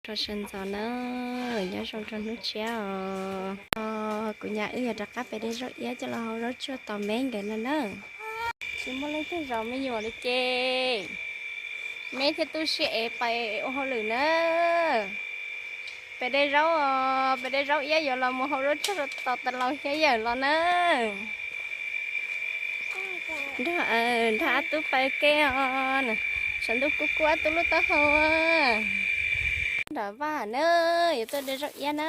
Rau sawv ntxov na, nyob zoo rau hnub tshiab os. Kuv nyab wb yuav rov qab pem de zaub iab coj los hau zaub tsuag tos me nkawd no na. Tsis muaj leej twg zov me nyuam li ces me thiaj tu siab es pais ua hauj lwm na. Pem de zaub os, pem de zaub iab yuav los mus hau zaub tsuag tos tas laus thiab yawm los na. Nrog, nrog ob tug pais ke os. Saum ntuj kub kub ob tug lub taub hau. Nram vaj na, yuav tuaj de zaub iab na.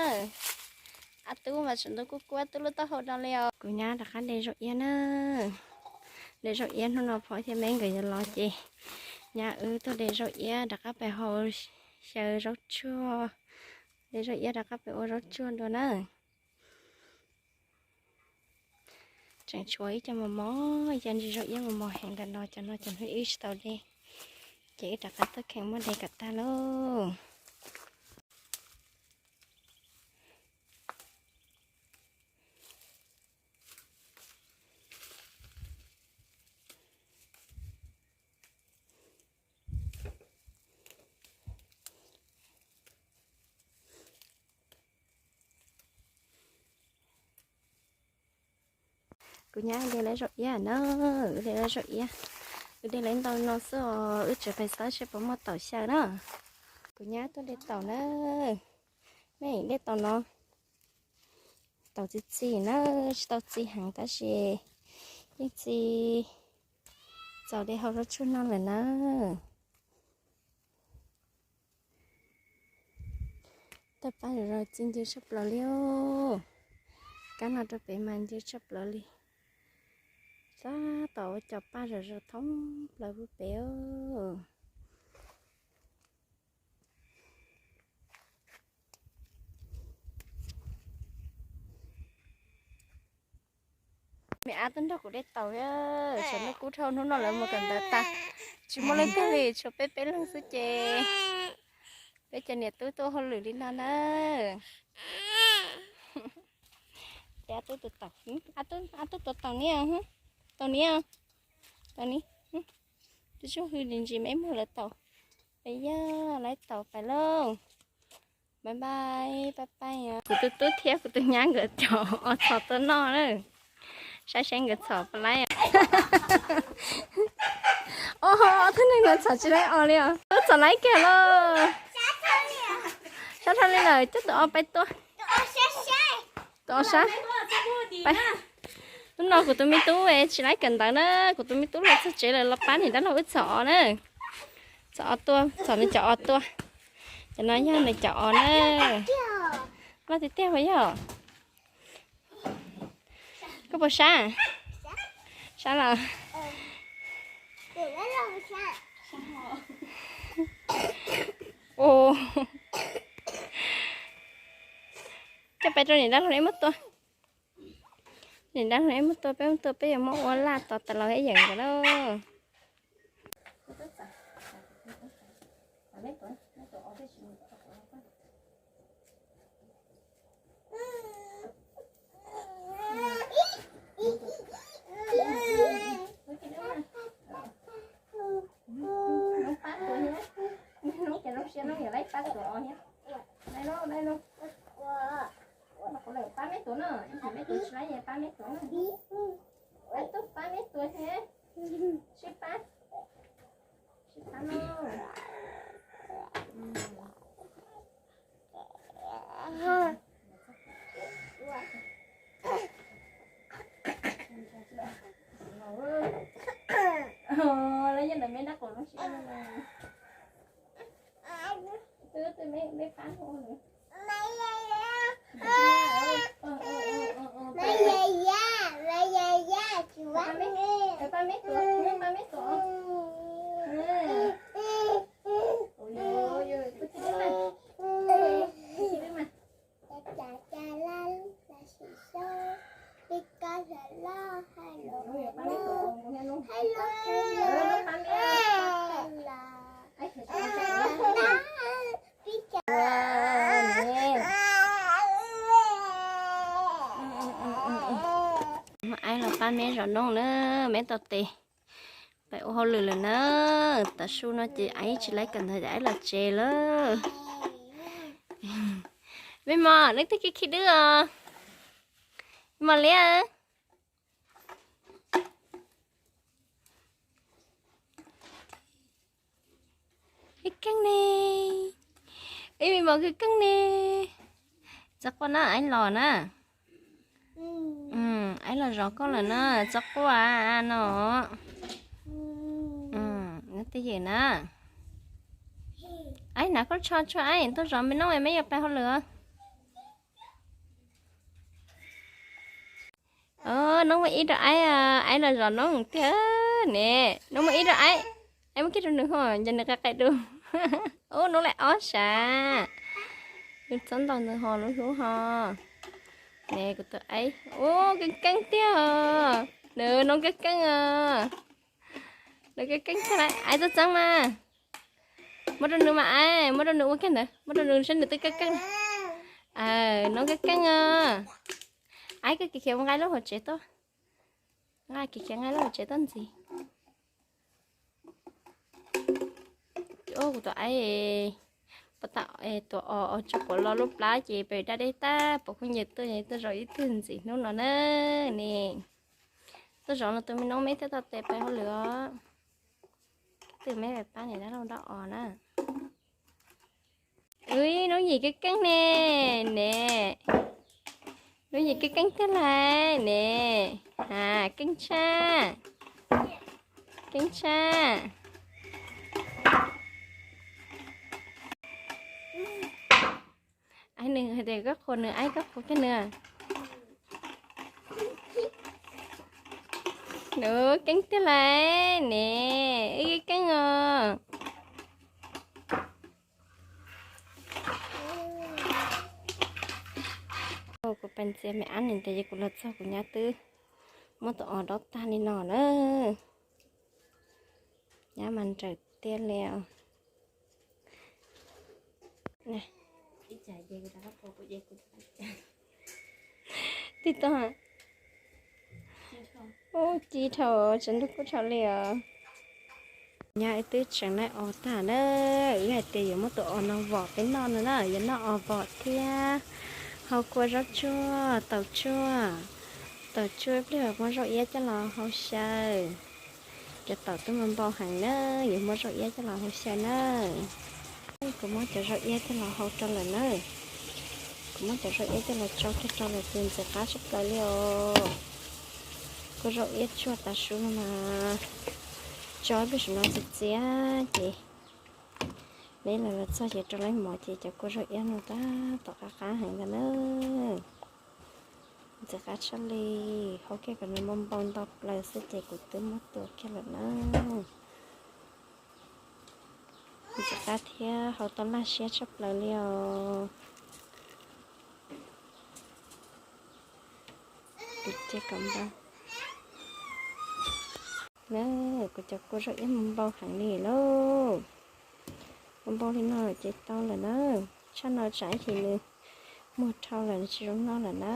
Ob tug mas saum ntuj kub kub ob tug lub taub hau no li os. Kuv nyab rov qab de zaub iab na. De zaub iab hnub no phom thiab me nkawd yuav los ces nyab wb tuaj de zaub iab rov qab pais hau xyaw zaub tsuag. De zaub iab rov qab pais ua zaub tsuag dua na. Tseem tshuav ib co mos mos, ib co ntsis zaub iab mos mos heev ntawm no, cov no cov hnub ib tsis tau de, ces wb rov qab tuaj kheev muab de kom tag lauj. Kuv nyab de lawv zaub iab na, wb de lawv zaub iab, wb de lawv ntau no xwb os, wb tseem pais xav seb puas muaj taum xyaw na. Kuv nyab tuaj de taum na, nej de taum no, taum txi txiv na, tsis tau txi heev tab sis yeej txi txaus de hau zaub tsuag noj lawm na. Tawg paj zom zaws txi ncw tshaj plaws li os. Kab no rau pem mas ncw tshaj plaws li. Tab tom ua cov paj zom zaws thoob plaws pub pem os. Me ab tuaj nrog kuv de taum, tsam hnub kub dhau hnub no lawv mus kawm ntawv tas, tsis muaj leej twg li, tshuav peb peb leeg xwb ces peb cov niam tub tuaj hauj lwm li no na. Ab tub tus taum, ab tub tus taum niam, taum niam, taum niam, tus tsuj hws ntsis me muag lawv taum, peb yog lawv taum pais lauj. Bye bye, bye bye. Kuv tus tub thiab kuv tus nyab nkawd cov os txhom tuaj noj na. Saib seb nkawd txhom puas laib. Os, ob tug neeg no txhom tsis laib os li os. Tub txhom laib kiag lauj. Sab dhau li lawm, coj tus os pais tua. Tus os sab. Hnub no kuv tus me tub tsis laib kawm ntawv na, kuv tus me tub los txog tsev lawm los pab niam dab laug wb txhom os na. Txhom os tua, txhom nws cov os tua. Cov no yog nws cov os na. Loj tiag tiag puas yog? Koj puas sab? Sab los? Ua, coj pais rau niam dab laug neb muab tua. Niam dab laug neb muab tua, peb muab tua peb yuav muab ua laj tos tas laus thiab yawm nkawd lauj. Pab tuav thiab, hnub ces zoo siab no yog laib pab tuav os thiab. Laib lauj, laib lauj. Qhov lawm pab meb tuav na, ib ntsis meb tuav tsis laib ces pab meb tuav na. Pab tub pab meb tuav thiab. Sib pab, sib pab lauj. Lawv yog ntawm me dab qus zoo siab. Twb twb me me pab ua nws. Pab meb tuav, pab meb tuav. Aib los pab meb zov noob na, meb tau tes pais ua hauj lwm lawm na. Tav su no ces aib tsis laib kawm ntawv ces aib los tsev lawm. Me mos, leej twg khi khi dwb os? Me mos liab. Kheej kheej ne. Ib me mos kheej kheej ne. Txhob quaj na, aib los na. Aib los zov koj lawm na, txhob quaj no. Nyob twj ywm na. Aib hnav koj tsho tsuag, aib tuaj zov me noob, meb yuav pais hauj lwm. Noob muaj ib rau aib, aib los zov noob tiag ne. Noob muaj ib rau aib, aib muab kiag rau nws ho, ncaws nws qe qe dua. Ub, noob lawm ob sav. Nws txhob ntaus ntawd ho, lub hlub ho. Ne kuv tus aib, ub, keej keej tiag os. Nws noob keej keej os. Nws keej keej tiag lauj, aib txhob txeeb mas. Muab rau nws mas, aib muab rau nws ua kiag ntawd, muab rau nws saib nws twb keej keej. Noob keej keej os. Aib, koj kiv khiav mus nqa lub hauv tsev tuaj. Nqa, kiv khiav nqa lub hauv tsev tuaj ntxiv. Ub, kuv tus aib, pab tam tuam os, tso quav lo lub plab ces pem daj dej tag, pom khaub ncaws tuaj, tuaj zov ib tug ntxiv hnub no na. Ne, tuaj zov no tus me noob, meb thiaj tau tes pais hauj lwm os. Twb meb pab niam dab laug dab os na. Ub, noob yim keej keej ne, ne. Noob yim keej keej tiag lauj ne. Ha, keej tshaj. Keej tshaj. Aib, nws hais tias koj qhuas nws, aib, koj qhuas kiag nws. Nws keej tiag lauj ne, ib keej os. Kuv pais ntxias me ab nim ntawd ces kuv los txog kuv nyab twb muab tus os dob tag li no na. Nyab mas nrawm tiag li os. Tij tau, ub, ci dhau, tseem nrug kub dhau li os. Nyab wb twb tseem laij os tag na, wb hais tias yuav muab tus os no vom peb noj no na, yuav noj os vom thiab hau kua zaub tsuag, taum tsuag, taum tsuag ib pliag muab zaub iab coj los hau xyaw. Cov taum twb npau npau heev na, yuav muab zaub iab coj los hau xyaw na. Kuv muab cov zaub iab coj los hau rau lawm na. Kuv muab cov zaub iab coj los tsau kiag rau lawm ces ntxim qab tshaj plaws li os. Kua zaub iab tsuag tav su no mas tso ib pliag saum no txias txias ces peb los los txog ces rau laib mov ces cov kua zaub iab no tab tom qab qab heev ntag na. Ntxim qab tshaj li, hau kiag kom nws npau npau nto plaws xwb ces kuv twb muab tua kiag lawm na. Ntxim qab thiab hau tau laj siab tshaj plaws li os. Kuv cia kom npau na, kuv cov kua zaub iab npau heev li lauj. Npau npau li no ces tau lawm na. Tshaj no tsam ib chim nws muag dhau lawm nws tsis zoo noj lawm na.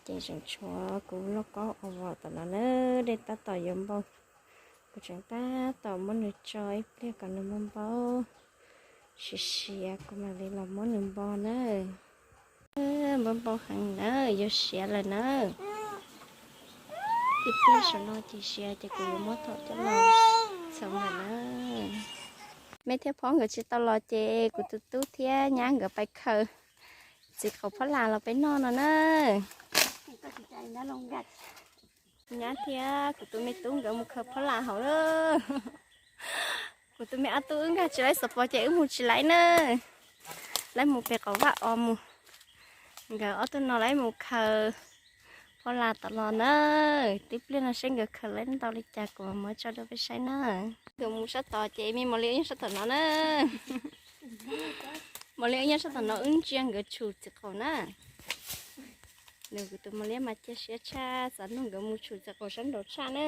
Ces tseem tshuav kuv lauj kaub os vos tom no na, dej tab tom yuav npau. Kuv tseem tab tom muab nws tso ib pliag kom nws npau npau siav siav kuv mam li los muab nws npog na. Npau npau heev na, yuav siav lawm na. Ib pliag saum no ces siav ces kuv yuav muab thaum coj los txhoov lawm na. Meb thiab phob nkawd tsis tau los ces kuv tus tub thiab nyab nkawd pais khaws txiv qaub phob las los peb noj no na. Nyab thiab kuv tus me tub nkawd mus khaws phob las hauv lawm. Kuv tus me ob tub wb nkag tsis laib xov pos ces wb mus tsis laib na. Laib mus pem qaum vaj os mus. Nkawd ob tug no laib mus khaws phob las tom los na. Tib pliag no seb nkawd khaws laib ntau li cas kuv mam muab tso rau peb saib na. Nkawd mus sab tod ces me Mos Lis wb nyob sab tom no na. Mos Lis wb nyob sab tom no wb ntsia nkawd tshum txiv qaub na. Nws kuv tus Mos Lis mas cia siab tshaj, xav nug nkawd mus tshum txiv qaub sab nraud tshaj na.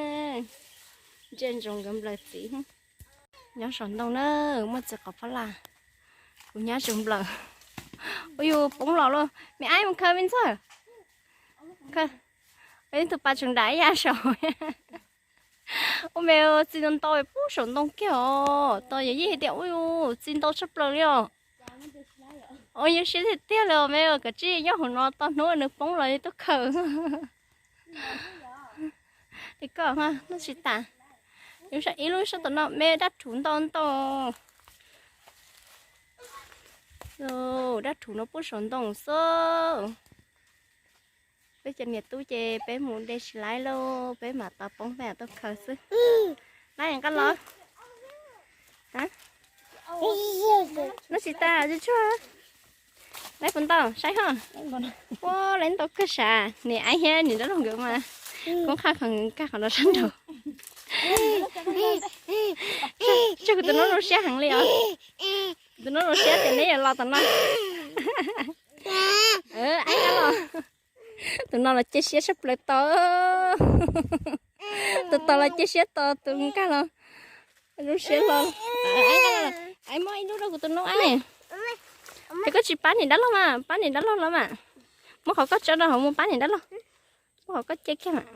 Ntsia ntsoov nkawd nplawm txiv. Nyob saum ntoo na, muaj txiv qaub phob las. Kuv nyab tsuas nplawm. Ua yus poob los lauj, me aib mus khaws me ntxawg. Tus pas tseem dam ib yam saum. Ua me txi ntau ntau pub saum ntoo kiag os, tos yog yeej hais tias ua yus txi ntau tshaj plaws li os. Ua zoo siab tiag tiag li me, koj tsis nyob hauv no tau hnub nws poob los tuaj khaws. Koj noj tsis tas. Ib lub sab tom no me dab rhuv ntau ntau. Dab rhuv no pub saum ntoo xwb. Peb cov niam tub ces peb mus de tsis laib lauj, peb mam tau poob peb mam tuaj khaws xwb. Laib nqa los. Noj tsis tas, tsuag tsuag. Laib puas ntau saib ho. Ua laib ntau kawg sav, niam aib thiab niam dab laug nkawd mas koob qhaj qhov nkag qhov no sab nraud. Tsam kuv tus noob zoo siab heev li os. Kuv tus noob zoo siab tias neb yuav los tom no. Aib los. Tus no los cia siab tshaj plaws to. Tus tos los cia siab to, tus nkag los zoo siab hlo. Aib muab ib lub rau kuv tus noob aib. Ces koj tsis pab niam dab laug mas, pab niam dab laug los mas. Muab qhov koj tso rau hauv mus pab niam dab laug. Muab qhov koj cia kiag mas.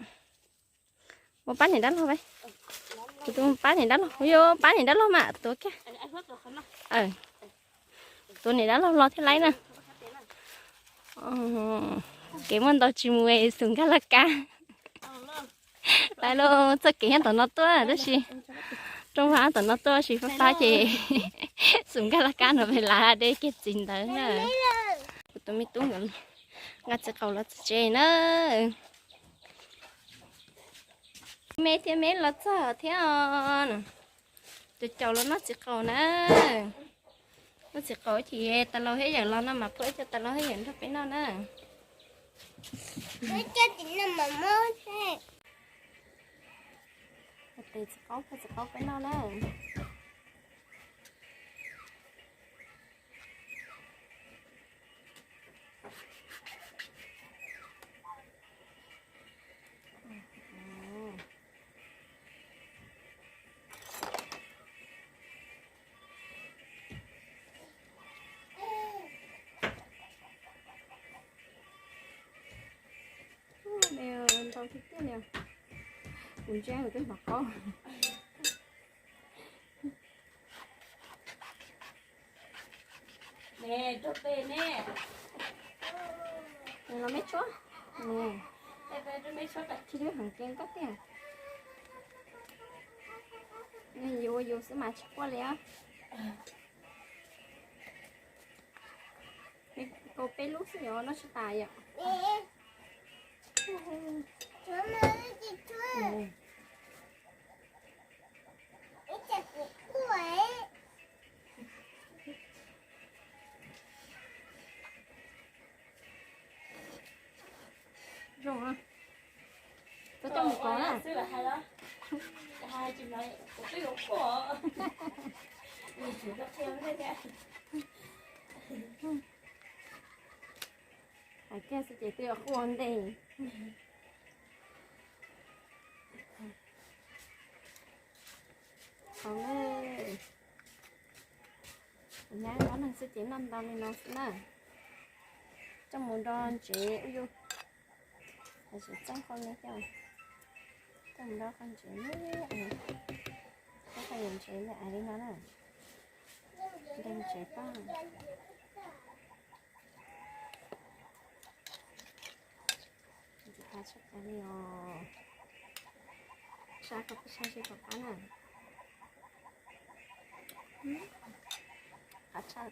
Mus pab niam dab laug. Kuv tus mus pab niam dab laug, kuv yuav pab niam dab laug mas tuav kiag. Tuav niam dab laug los thiaj laib na. Kev muaj ntau tsis mus, xum nkag laj kab. Lawv los txoj kev nyob tom no tuaj tab sis, rooj vag tom no tuaj sis fab fab ces xum nkag laj kab no pem lav deb kiag txiv ntawd na. Kuv tus me tub nkawd nqa txiv qaub los txog tsev na. Me thiab me los txog thiab os. Tus caum los noj txiv qaub na. Noj txiv qaub ces tais laus thiab yawm los no mas pub ib co tais laus thiab yawm nrog peb noj na. Tes txiv qaub, pub txiv qaub peb noj na. Ntau tiag tiag li. Kuv ntsia kuv twb hnov qaub. Ne, rau pem ne. Nws los me tshuab. Nws, peb rau me tshuab tam tsis lub heev ke koj tiag. Yus ua yus xwb mas tsis quaj li. Kaus peb lub xwb yom, noj tsis tas yom. Zoo, koj coj mus kov na. Hais kiag xwb ces twb yuav quaj ntej. Qhov nyab ob leeg xwb ces noj ntau li no xwb na. Coj mus nrog ntsev ub yus. Tsis txeeb qhov me thiab. Coj mus nrog qhov ntsev, qhov ntsev me aiv li no na. Nrog ntsev pab. Tsis tas tshaj plaws li os. Sab koj peb sab seb puas qab na. Qab tshaj.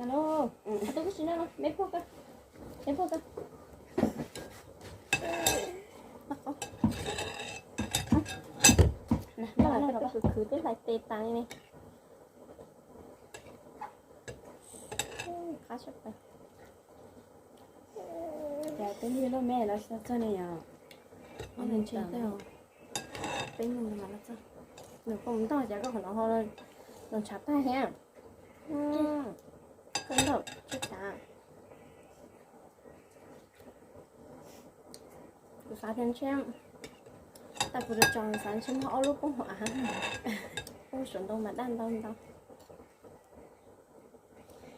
Alo, tus kub si no, me puag koj, me puag koj. Khwv khwv twb hlais tes tas li ne. Qab tshaj plaws. Cas peb lub me los txog ne yom. Ob leeg ntshe tau peb mus mas los txog. Nws koj mus ntog cas koj qhov no ho los ntshav tag thiab. Koj ntaum tsis tas. Kuv xav tias ntshe, tas kuv tso xav ntshe muaj ob lub poob hauv av, poob saum ntoo mas daj ntau ntau.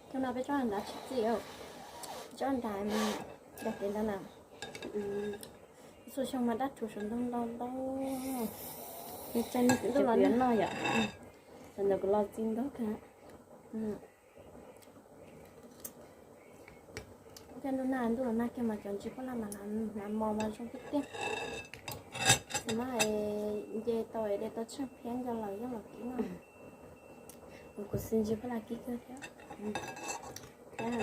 Thaum no peb tsob nrad tsis txi, tsob nrad dag kev ntawd na. Txhua xyoo mas daj rhuv saum ntoo ntau ntau. Nws tsa nws kuv ntuj los noj yom. Tam ntawd kuv los txi ntau kawg. Coj ntuj nag ntuj los nag kiag mas cov ntsis poj laj mas hnav mos mas zoo tiag tiag. Xav mas nce tau de tau tsheej phiab nco lawm yog los kib no. Kuv xwb ntsis poj laj kib kawg thiab. Thiab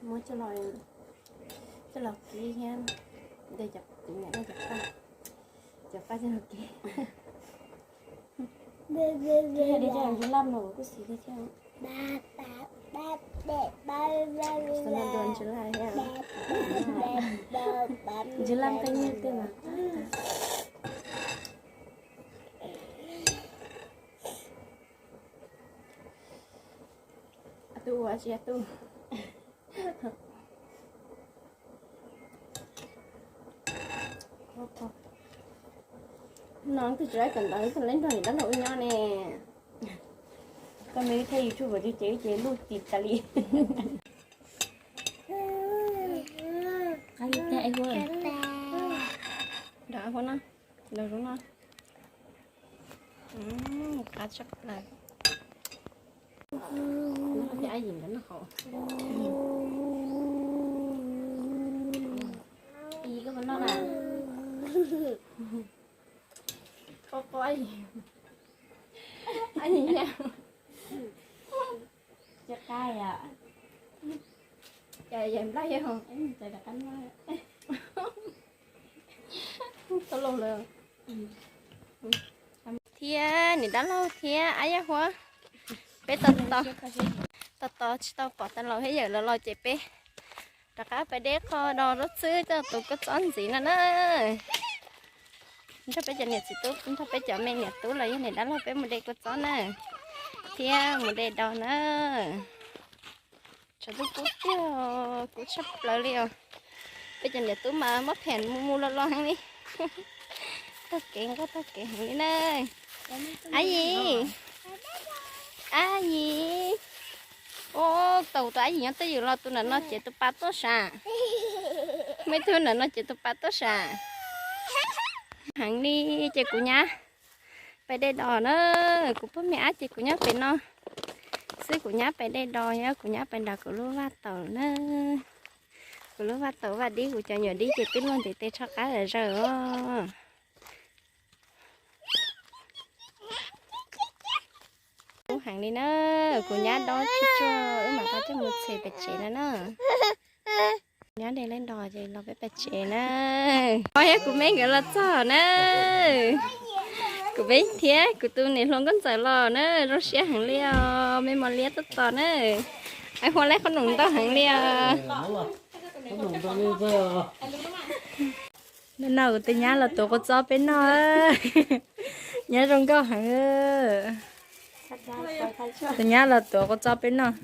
muab coj los, coj los kib thiab de cov kuv niam de cov paj, cov paj coj los kib. Thiab de coj los ntsis laj no kuv kuj xis thiab. Xav mas dua ntsis laj thiab. Ntsis laj qab nyiaj tej mas. Tus ua tsis tus no twb tsis laib kawm ntawv, twb laib nrog niam dab laug ua nyob ne. Koj me thiaj YouTube ces ces lub tim tas li. Qab li thiab es hu. Nrog hu no, nrog hu no. Qab tshaj plaws. Thiab ab yim ntawd no hauv. Yim koj puas noj na? Qo qo ab yim. Ab yim na. Cov qab yom. Cov yam nplaj yog. Tau los lawm. Thiab niam dab laug thiab ab yab huab, peb tos tos, tos tos tsis tau pom tas laus thiab yawm los los ces peb rov qab pais de qho dos zaub txhwb coj tus kua txob ntxiv no na. Nrog peb cov niam txiv tub, nrog peb cov me niam tub los yog niam dab laug peb mus de kua txob na, thiab mus de dos na. Tshav ntuj kub tiag, kub tshaj plaws li os. Peb cov niam tub mas muab phem mus mus los los heev li. Taug kev nqaj taug kev heev li na. Ab yim, ab yim. Ua, tau tus ab yim nyob twj ywm los tus ntawm no ces tus pas tuaj sam. Muaj ib tug ntawm no ces tus pas tuaj sam. Heev li, ces kuv nyab pais de dos na. Kuv pog me ab ces kuv nyob pem no xwb, kuv nyab pais de dos, yog kuv nyab pais nrog kuv lub vaj taum na. Kuv lub vaj taum vaj dib, kuv cov nyuam dib ces twb luaj ntiv tes rho qab zom zaws os. Kub heev li na, kuv nyab dob tsuag tsuag wb mam rov coj mus txhem pem tsev no na. Nyab de leej dos ces los peb pem tsev na. Os, yog kuv me nkawd los txog na. Kuv me thiab kuv tus niam hluas nkauj ntxawm los na, zoo siab heev li os, me mos liab tuaj tos na. Ab huab laib qhob noom ntau heev li os. No kuv tus nyab los tuav kua txob peb noj. Nyab zoo nkauj heev. Tus nyab los tuav kua txob peb noj.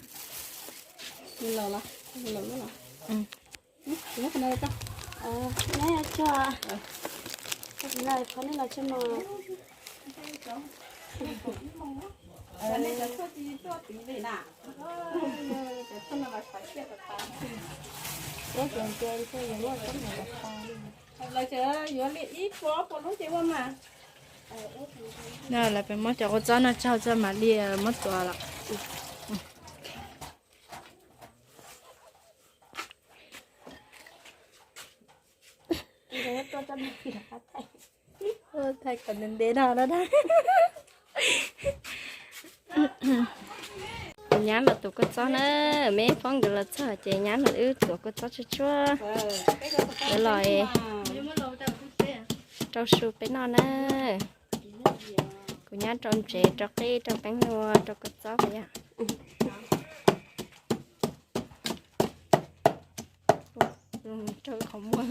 No lawv pem muab cov kua txob no tsaug txog mam li muab tuav los. Thaij kom ntev ntev no na. Kuv nyab los tuav kua txob na, me phob nkawd los txog ces nyab los wb tuav kua txob tsuag tsuag. Lawv los rau su peb noj na. Kuv nyab rau ntsev, rau qij, rau peeb nua, rau kua txob yom. Rau qhov muag.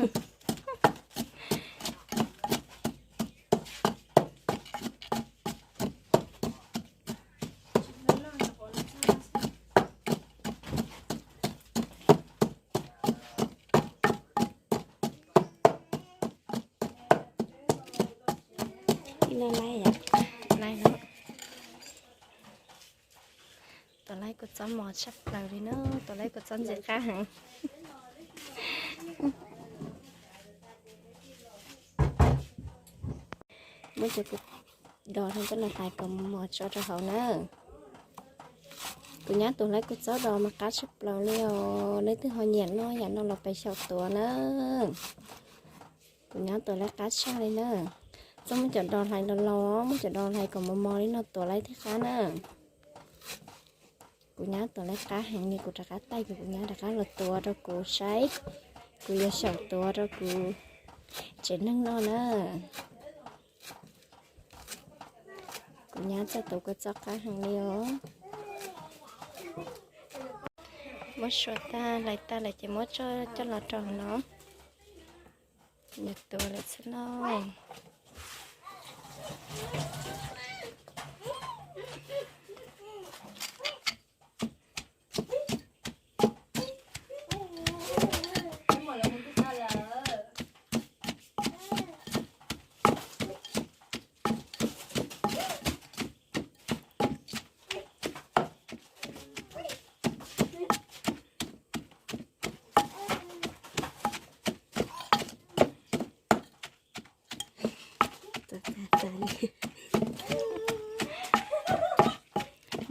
Laib no. Tuav laib kua txob mos tshaj plaws li na, tuav laib kua txob ntxim qab heev. Muab cov kua dos no coj los hlais kom mos tso rau hauv na. Kuv nyab tuav lawv kua txob dos mas qab tshaj plaws li os. Leej twg ho nyiam noj yam no los pes xyaum tuav na. Kuv nyab tuav lawv qab tshaj li na. Txhob muab cov dos hlais los laus, muab cov dos hlais kom mos mos li no tuav lawv thiaj qab na. Kuv nyab tuav lawv qab heev li, kuv rov qab taij kuv, kuv nyab rov qab los tuav rau kuv saib, kuv yuav xyaum tuav rau kuv tsev neeg noj na. Kuv nyab txawj tuav kua txob qab heev li os. Muab sua tag, hlais tag lawm ces muab coj los rau no. Nws tuav lawm xwb no.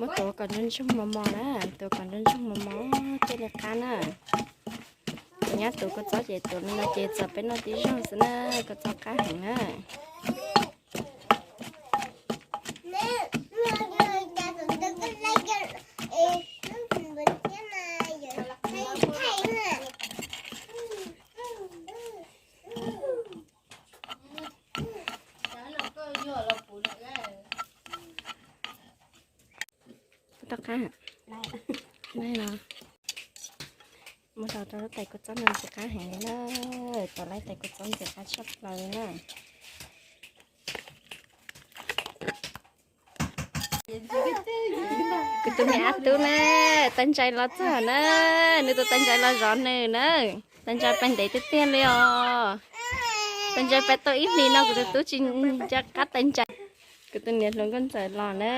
Muab tuav kom ntsoog ntsoog mos mos na, tuav kom ntsoog ntsoog mos mos thiaj li qab na. Kuv nyab tuav kua txob ces tuav li no ces txaus peb noj tib zaug xwb na, kua txob qab heev na. Tau qab. Muab rau rau lub tais kua txob no ntxim qab heev li na. Tau lub tais kua txob ntxim qab tshaj plaws li na. Kuv tus me ab tub na, tais ntsais los txog na, nws tus tais ntsais los zov nws na. Tais ntsais pais ntev tiag tiag li os. Tais ntsais pais tau ib hlis no kuv tus tub tsis nco qab tais ntsais. Kuv tus niam hluas nkauj ntxawm los na.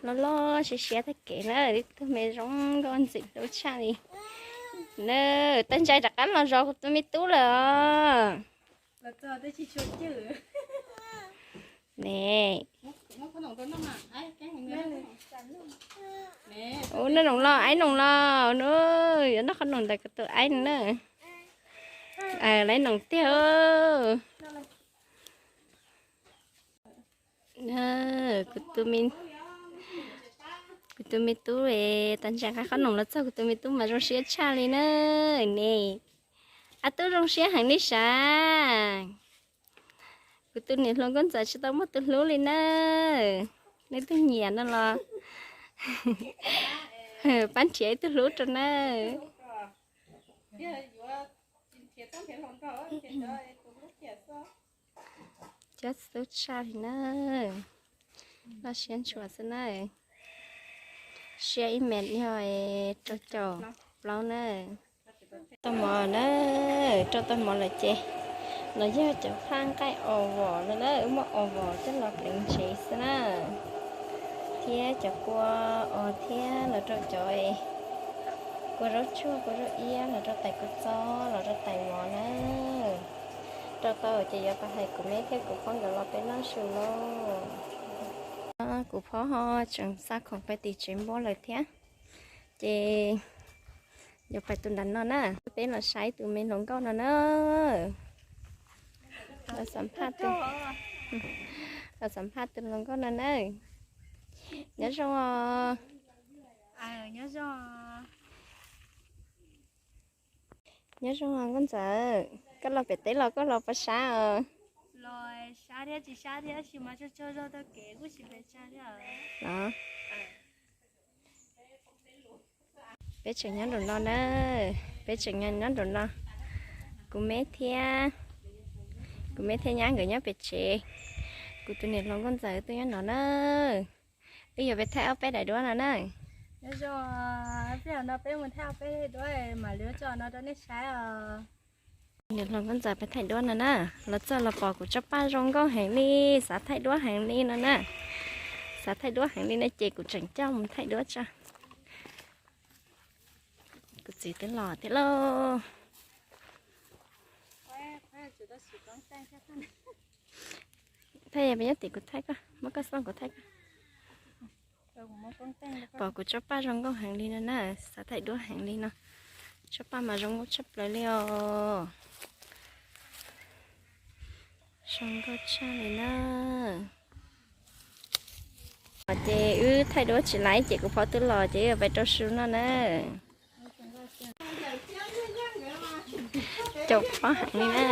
Loj loj siab siab tag kev na, ib tug me zoo nkauj ntxim hlub tshaj li na. Tais ntsais rov qab los zov kuv tus me tub lawm os. Ne. Ua noj noom los, aib noom los, yuav noj qhov noom ntawm kuv tus aib na. Laiv noom tiag. Kuv tus me tub, tais ntsais nqa qhob noom los txog kuv tus me tub mas zoo siab tshaj li na. Ne, ab tub zoo siab heev li sav. Kuv tus niam hluas nkauj ntxawm tsis tau muaj tus hlub li na. Nej twg nyiam no los pab nrhiav ib tug hlub rau na. Cov tub tshaj li na. Loj siab ntshua xwb na. Siab ib mev yog rau caum plaub na. Tau mov na, rau tau mov lawm ces los yog cov phaj nqaij os vos no na, wb muab os vos coj los pleev ntsev xwb na. Thiab cov kua os thiab los rau cov kua zaub tsuag, kua zaub iab, los rau tais kua txob, los rau tais mov na. Rau tau ces yuav pab hais kuv me thiab kuv phob nkawd los peb noj su lauj. Kuv phob ho tseem xa khoom pais tim tsev npua lawm thiab, ces yuav pais tus nram no na. Peb los saib tus me hluas nkauj no na. Los xam phaj tus, los xam phaj tus hluas nkauj no na. Nyob zoo os. Nyob zoo os nkauj ntxawm, koj los pem teb los koj los puas sab os? Peb tseem nyob nraum no na, peb tseem nyob nraum no. Kuv me thiab, kuv me thiab nyab nkawd nyob pem tsev. Kuv tus niam hluas nkauj ntxawm tuaj nyob no na. Wb yuav peb thaij ob peb daim duab no na. Nyob zoo, peb mus thaij ob peb daim duab mam li tso no rau nej saib os. Niam hluas nkauj ntxawm peb thaij duab no na. Los txog los pom kuv tsob paj zoo nkauj heev li, xav thaij duab heev li no na. Xav thaij duab heev li no ces kuv tseem coj mus thaij duab tso. Kuv txiv twb los thiab lauj. Thaij, peb nyob tim kuv thaij koj, muab koj xoj kuv thaij koj. Pom kuv tsob paj zoo nkauj heev li no na, xav thaij duab heev li no. Tsob paj mas zoo nkauj tshaj plaws li os. Zoo nkauj tshaj li na. Ces wb thaij duab tsis laiv ces kuv phob twb los ces wb pais rau su noj na. Caum phob heev li na.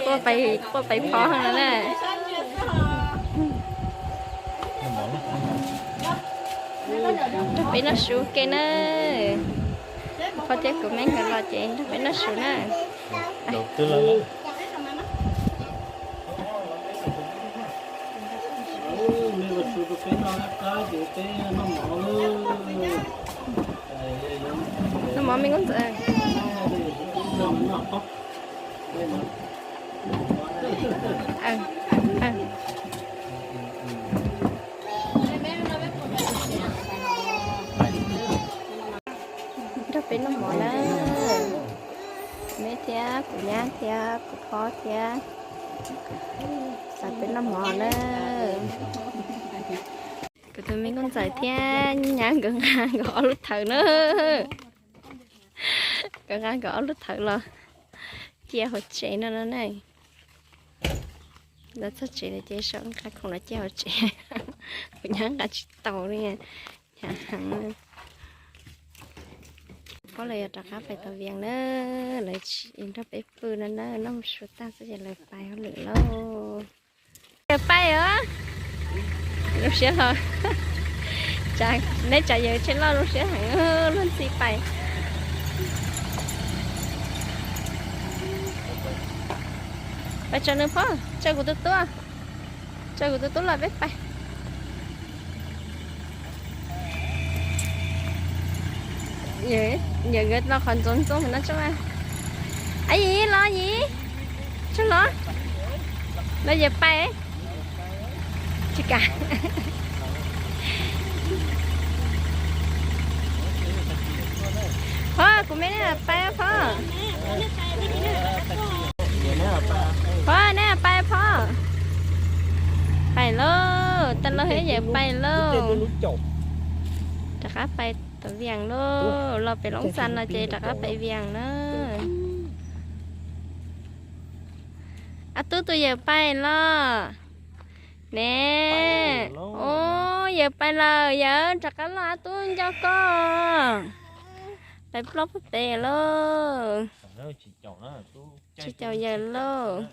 Quaj pais phob no na. Nrog peb noj su ke na. Phob thiab kuv me nkawd los ces nrog peb noj su na. Noj mov me nkauj ntxawm. Nrog peb noj mov na. Me thiab kuv nyab thiab kuv phob thiab. Xav peb noj mov na. Kuv tus me nkauj ntxawm thiab nyab nkawd nqa nkawd ob lub thawv na. Nkawd nqa nkawd ob lub thawv los cia hauv tsev no no ne. Los txog tsev lawm ces sau nqa khoom los cia hauv tsev. Kuv nyab nqa tsis tau li, hnyav heev. Phob lawv yuav rov qab pais tom Vias na, lawv tsis nrog peb pw no na, noj su tag xwb ces lawv pais hauj lwm lauj. Yawm Pais os, zoo siab los, neb tsam yawm Tshaj Lauj zoo siab heev, luag ntxhi pais. Pais tso nws phob, tso kuv tus tub, tso kuv tus tub los peb pais. Yawm nkawd los qhov ntxoov ntxoo no tso mas. Yim los yim, tso los, los Yawm Pais. Tsis kam. Phob, kuv me neb Pais phob. Phob, neb Pais phob. Pais lauj, tag lauj, Yawm Pais lauj. Rov qab pais tom Vias lauj, los pem Loob Xas no ces rov qab pais Vias na. Ab tub tus Yawm Pais los ne. Ub, Yawm Pais lawm, Yawm rov qab los, ab tub nco koj. Pais ploj puag pem lauj. Tsis caum Yawm lauj.